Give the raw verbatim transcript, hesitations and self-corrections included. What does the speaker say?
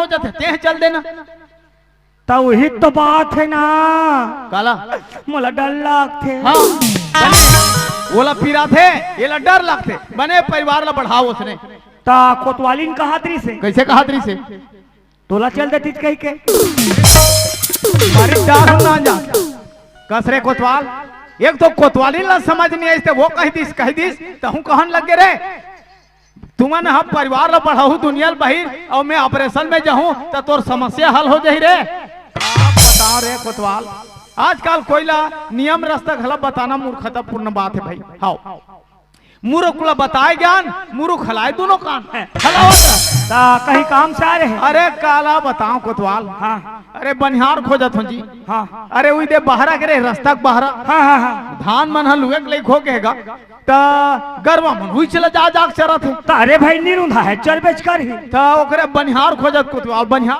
जाथे, तेह चल देना। त उही तो बात हे ना। काला? मोला डर लागथे। हाँ, बने। ओला पिराथे, एला डर लागथे। बने परिवार ला बढ़ाओ उसने। त कोतवालिन कहत रहिसे। कइसे कहत रहिसे? तोला चल देतिस कहिके। मारी डार ना जा। कस रे कोतवाल, एक तो कोतवालिन ला समझ नइ आइस ते वो कहि दिस, कहि दिस, तहूँ कहन लग गे रे। तुमन ह परिवार ला बढ़ाहू दुनिया ल बहिर, अउ मैं ऑपरेशन में जाहूँ, त तोर समस्या हल हो जाही रे। का बताओं रे कोतवाल, आजकल कोई ला नियम रस्ता घला बताना मूर्खतापूर्ण बात हे भाई। हाव, मूर्ख ला बताए ज्ञान, मूर्ख हलाए दूनों कान। हलावत रह। त कहीं काम से आए रहे? अरे काला बताओं कोतवाल। हाँ। अरे बनिहार खोजत हों जी। हाँ। अरे उही दे बहरा के रे, रस्ता के बहरा। हाँ, हाँ, हाँ। धान मन ह लुए के लइक हो गे गा। त गरवा मन उही चला जा, जा के चरत हे। त अरे भाई, निरुंधा हे, चरबेच करही। त ओकरे बनिहार खोजत कोतवाल, बनिहार